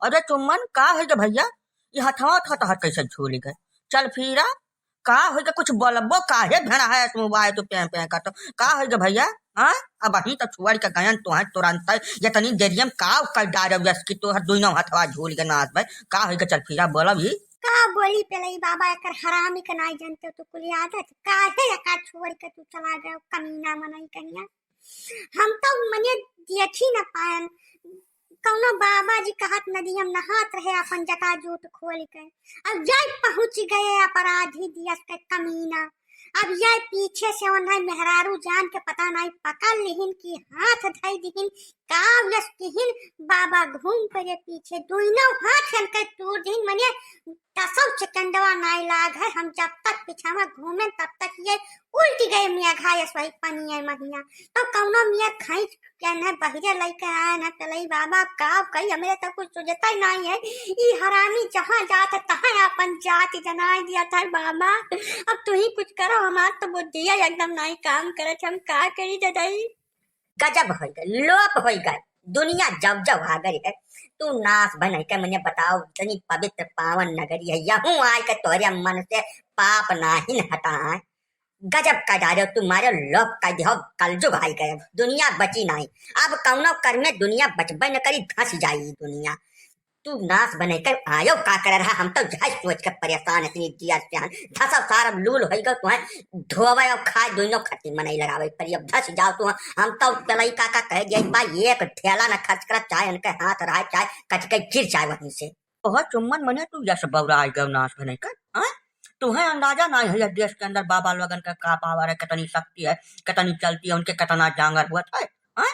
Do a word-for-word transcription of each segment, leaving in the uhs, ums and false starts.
अरे चुम्मन, का होइ गे भइया? ई हथवा उथवा तोहर कइसे झूलि गए? चल फिरा, का होइ गे? कुछ बोलबो काहे भेड़ा है, मुँह बाय तू पें पें करत हो। का होइ गे भइया? हाँ? अबहीं त छोड़ि के गयन तोहैं तुरंतै, यतनी देरिया में का कइ डारब यस कि तोहर दुइनो हथवा झूलि गे नास भए। का होइ गे? चल फिरा, बोलब ही। का बोली पेलई बाबा, एकर हरामी के नाई जनते तू कुल आदत। काहे एका छोड़ि के तू चला गए, कमीना मनई कहिया। हम तो मने देखी न पाएन, कौनो बाबा जी कहत नदिया में नहात रहे, अपन जटा जूट खोलि के, अब जाए पहुँचि गए अपराधी दियस के कमीना। अब ये पीछे से ओन्है मेहरारू जान के पता नाई पकड़ लिहिन कि हाथ धइ दिहिन, का यस किहिन, बाबा घूम परे पीछे, दुइनो हाथ इनके तूर दिहिन, मने दसौ सेकंडवा नाई लाग है, हम जब तक पिछावा घूमेन, तब तक ये उल्टि गए मेघा यस वही पनिया महिया। तो कौनो मिया खैंच के न बहिरे लइके आए न पेलई बाबा, अब का कही, हमरे तो कुछ सुझता ही नाई है। ई हरामी जहाँ जात है, तहाँ आपन जात जनाई दिया था बाबा। अब तू ही कुछ करो, हमार तो बुद्धिया एकदम नाई काम करत, हम का करी ददई। गजब होइ गए, लोप होइ गए, दुनिया जब जब आ गई है। तू नास भनई के मने बताओ, इतनी पवित्र पावन नगरी है, यहूँ आए के तोहरे मन से पाप नाहीं हटाए। गजब कइ डारे तू, मारे लोप कइ दिहो, कलजुग आइ गए, दुनिया बची नाहीं। अब कौनो कर्मे दुनिया बचबे न करी, धस जाई दुनिया। तू नास भनई के आयो का करे रहा, हम तो यह सोच के परेशान, इतनी दिया से हन धसो सार, अब लूल होइ गए, तोहैं धोवे और खाए दुइनो खती मनई लगावे परी। अब धस जाओ तू, हम तो पेलई काका कह दिया बा, एक ढेला न खर्च कर, चाहे उनके हाथ रहे, चाहे कच के गिर जाए वहीं से। ओह चुम्मन, मने तू यस बौराइ गयो नास भनई कर, हाँ? तुहैं अंदाजा नाहीं है, यह देश के अंदर बाबा लोगन का का पावर है, कितनी शक्ति है, कितनी चलती है, उनके कितना जांगर होत है, हाँ?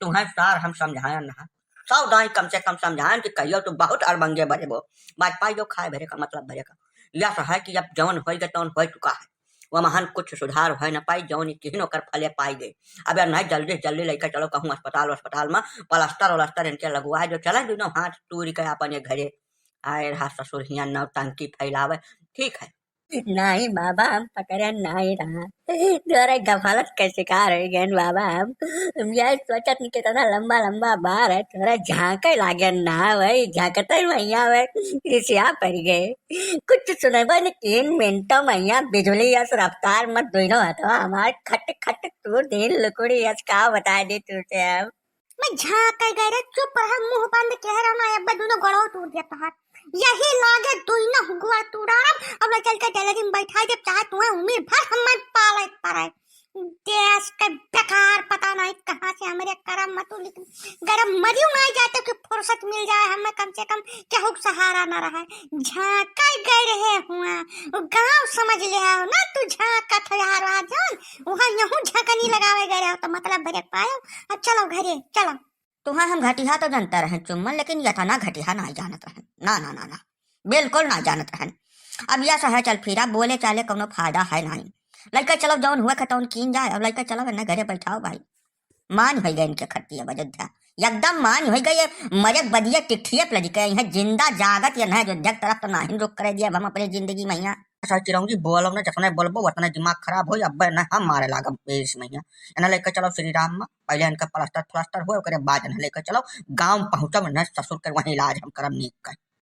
तुहैं सार हम समझायन ना, सौ दाईं कम से कम समझायन कि कहियो तू बहुत अड़बंगे भरे बो, बाज पाई जो खाए भरे का, मतलब भरे का। यस है कि अब जौन होइ गए तौन होइ चुका है। वमहन कुछ सुधार होइ न पाई, जौन किहिन ओकर फले पाई गए। अब यार नहीं, जल्दी से जल्दी लइके चलो कहूँ अस्पताल वस्पताल में, पलस्तर वलस्तर इनके लगवाए, जो चले दुइनो हाथ तूरि के अपन ये घरे। आए रहा ससुर हियाँ नौटंकी फैलावे। ठीक है। नाहीं बाबा, हम पकड़े नाहीं रहा, तोरे गफलत के शिकार होइ गए बाबा। हम, हम यह सोचत नहीं कितना लंबा लंबा बार है, तोरे झांके लागे ना भाई, झांकते ही मैया में रिसिया पड़ गए। कुछ सुनबे न कीन, मिनटों मैया बिजुली यस रफ्तार में दुइनो हथवा हमार खट खट तूर दिन लुकुड़ी यस, का बताए दी तुझे हम। मैं झांक के गए रे, चुप रह, मुंह बंद के रहो ना, अब्बे दुइनो गोड़ो तूर दिया तोहार। यही लागे दुइनो गोड़ तूर डारब, अब ले चल के गैलरी में बैठाई देब, चाहे तुहैं उम्र भर हमें पाले पड़े। देश के बेकार, पता नहीं कहाँ से हमरे करम मतू लिख गरम मरियो ना जाते कि फुर्सत मिल जाए हमें, कम से कम केहू के सहारा ना रहे। झांका गए रहे हुआ, वो गाँव समझ ले हो ना, तू झांकत हो यार राजन, वहाँ यहूँ झांकनी लगावे गए रहो तो मतलब भरे पायो। अब चलो घरे, चलो। तुहैं हम घटिया तो जनता रहेन चुम्मन, लेकिन यतना घटिया नाहीं जानत रहेन। ना, ना, ना, ना, बिल्कुल नाहीं जानत रहेन। अब यस है चल फिरा, बोले चाले कौनो फायदा है नाहीं। लइके चलो जौन हुआ खे तौन कीन जाए, अब लइके चलो एन्ने घरे बैठाओ भाई। मान होइ गए इनके खत्ती अब अयोध्या, एकदम मान होइ गए। ये मरे बदिये टिकठिये पे लदिके, यहाँ जिंदा जागत ये ना अयोध्या के तरफ तो नाहीं रुख करे दिया अब हम अपने जिंदगी में यहाँ। अच्छा चिरौंजी बोलब ना, जतने बोलबो उतने दिमाग खराब होई, अब्बे ना हम मारे लागब बेस में यहाँ। एन्ने लइके चलो श्री राम में, पहिले इनका प्लास्टर फ्लास्टर होए, ओकरे बाद एन्ने लइके चलो गाँव पहुँचब, एन्ने ससुर के वहीं इलाज हम करब नीक का।